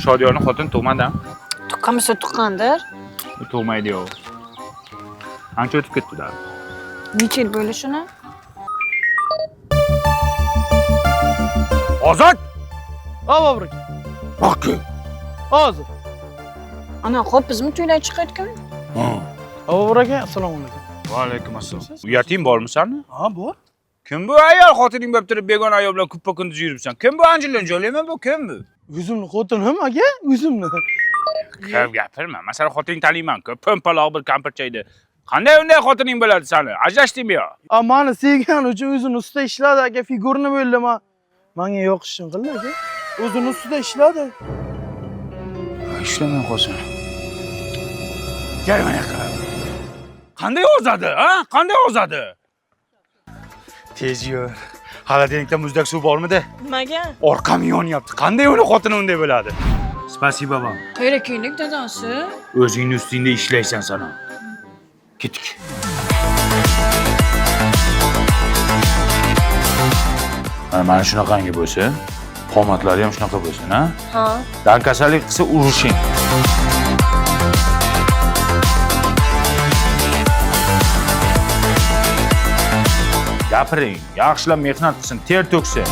Shodiyorning xotini tug'madi. Tuqqanmisa tuqqandir. U tug'maydi yo'q. Ancha o'tib ketdi-da. Necha yil bo'ldi shuni? Ozod! Ha, Bobur aka. Bakki. Hozir. Ana, xo'p, bizmi to'ydan chiqayotgan? Ha. Ha, Bobur aka, assalomu alaykum. Va alaykum assalom. Uyating bormi sani? Ha, bor. Kim bu ayol xotining bo'lib turib begona ayol bilan kuppa kunduz yuribsan? Kim bu Anjelina Jolimi bu? Kim bu? O'zimni xotinim aka, o'zimni. Ko'p gapirma. Masalan, xotining taniyman-ku. Po'mpaloq bir kampircha edi. Qanday unday xotining bo'ladi sani? Ajrashdingmi yo? A, mani sevgani uchun o'zini ustida ishladi aka, figurni bo'ldi ma. Menga yoqishini qildi aka. O'zini ustida ishladi. Ishlamay qolsin. Gel mana yoqqa. Qanday ozadi, ha? Qanday ozadi? Tez yur. Xolodilnikda muzdak suv bormidi? Nimaga? Orqam yonyapti. Qanday uni xotini unday bo'ladi? Spasibo вам. Qayerga kiyindik dadasi? O'zingni ustingda ishlaysan sana. Ketdik. Mana shunaqangi bo'lsa, qomatlari ham shunaqa bo'lsin, ha? Ha. Dangasalik qilsa urushing. Gapiring, yaxshilab mehnat qilsin, ter to'ksin.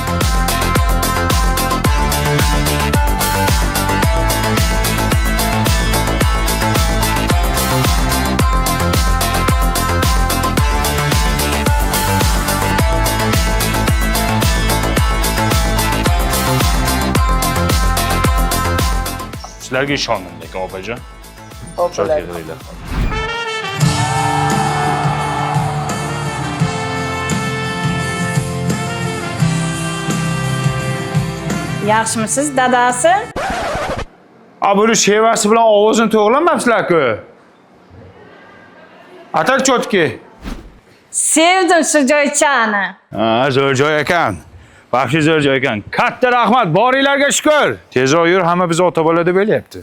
Sizlarga ishondim lekin opajon. Xo'p, Choy yig'ilinglar. Yaxshimisiz dadasi? A buni shevasi bilan ovozini to'g'rilamabsizlar-ku. Atak chotki. Sevdim shu joychani. Ha, zo'r joy ekan. Vahshiy zo'r joy ekan. Katta rahmat, boringlarga shukr. Tezroq yur, hamma bizni ota bola deb o'ylayapti.